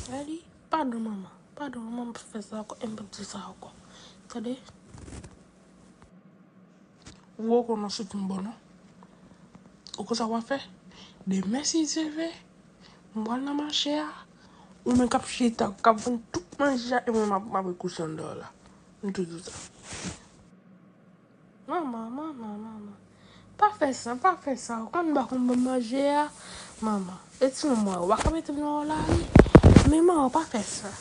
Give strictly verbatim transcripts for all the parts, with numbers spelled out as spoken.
Daddy, padon manman. Padon manman, m p ap fè sa ankò, e m p ap di sa ankò. Tande? Ou wè w konnen sou ki m bon non. Ou konn sa w ap fè? Demen si Dye vle, m pral nan mache a. Ou menm k ap chita, k ap vann tout manje a, e mwen m ap, m ap rekouche anndan la. M toujou sa. Manman, manman, manman. Pa fè sa, pa fè sa. Ou konn ba konn ban manje a, manman. E ti manman, ou pa ka mete m nan lari. Men manman, pa fè sa.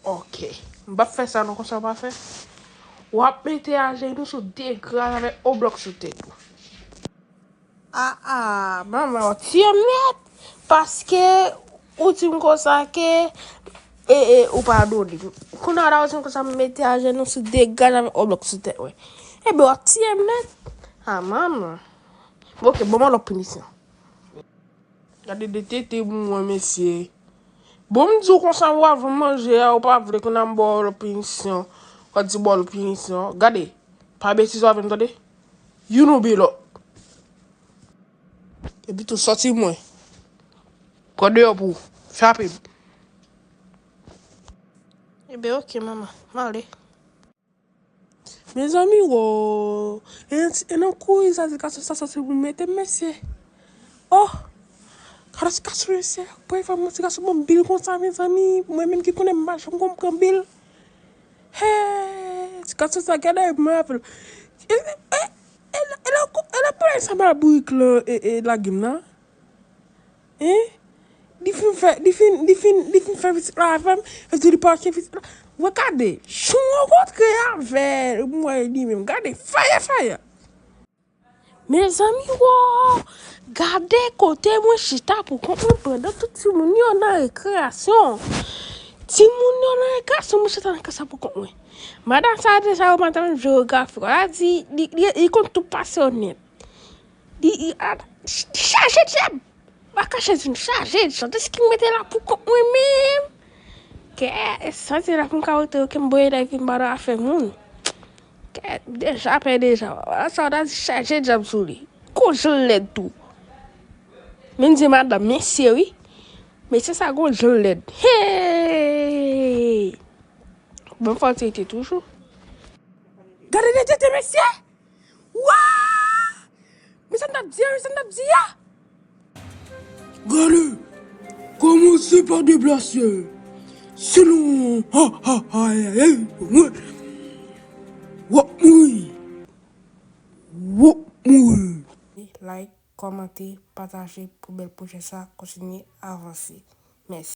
Ok. M p ap fè sa non, konsa w pa fè. W ap mete ajenou sou de gras avèk on blòk sou tèt ou. Ah, ah, manman, w tiye m nèt. Paske ou di m konsa ke e, e, ou padone m. Kounye a la, ou di m konsa m mete ajenou sou de gras avèk on blòk sou tèt mwen. Ebyen, w tiye m nèt. Ah, manman. Bon, ok, ban mwen lòt pinisyon. Gade de tete pou mwen, mesye. Bon, m di w konsa, w avan manje a, ou pa vle kounye a m ba w lòt pinisyon. Ou di ba w lòt pinisyon. Gade, pa betize avè m, tande? Youn oubyen lòt. Epi tou, sòti mwen. Pran deyò pou ou. Frape m. Ebyen, ok, manman. M ale. Mezanmi, wo! E nan ti, e nan kouri sa, ti gason sa sòti pou mete m, mesye. Oh! Gade ti gason, mesye. Pran fè mwen, ti gason ban m bil konsa, mezanmi. Mwen menm ki konnen m pa janm konn pran bil. Hey! Ti gason sa, gade mwen avè l. E, e, e, e, e, la, e la, e la, pale sa mal bourik lan, e, e, lage m nan. Hein? Li fin fè, li fin, li fin, li fin fè pitit la avè m, epi li pa ke pitit la. Wè gade, jan w rankontre avè l, m wè li menm. Gade, faya, faya. Mezanmi, wo! Gade kote mwen chita pou kont mwen pandan tout timoun yo nan rekreyasyon. Timoun yo nan rekreyasyon, mwen chita nan klas la pou kont mwen. Madanm sa deja yo madanm jewografi. Wè la di, li, li, li konn tout pase yo nèt. Li, li, a, li chaje djab. Pa kache di m chaje djab. Deske m rete la pou kont mwen menm. Kè, e santi la pou m ka rete, ke m boye la epi m pa nan afè moun. Kè, deja pè deja. Wala sa w ta di chaje djab sou li. Gon jan l lèd tou. Men m di madanm, mesye wi. Mesye sa gon jan l lèd. Hey! Bon, fò l te rete toujou. Gade de tete mesye! Wa! Men sa m t ap di a, men sa m t ap di a! Gade, kòmanse pa deplase. Sinon, ha, ha, ha, ha, ha, mwen, w ap mouri. W ap mouri. Like, kòmante, pataje pou bèl pwojè sa kontinye avanse. Mèsi.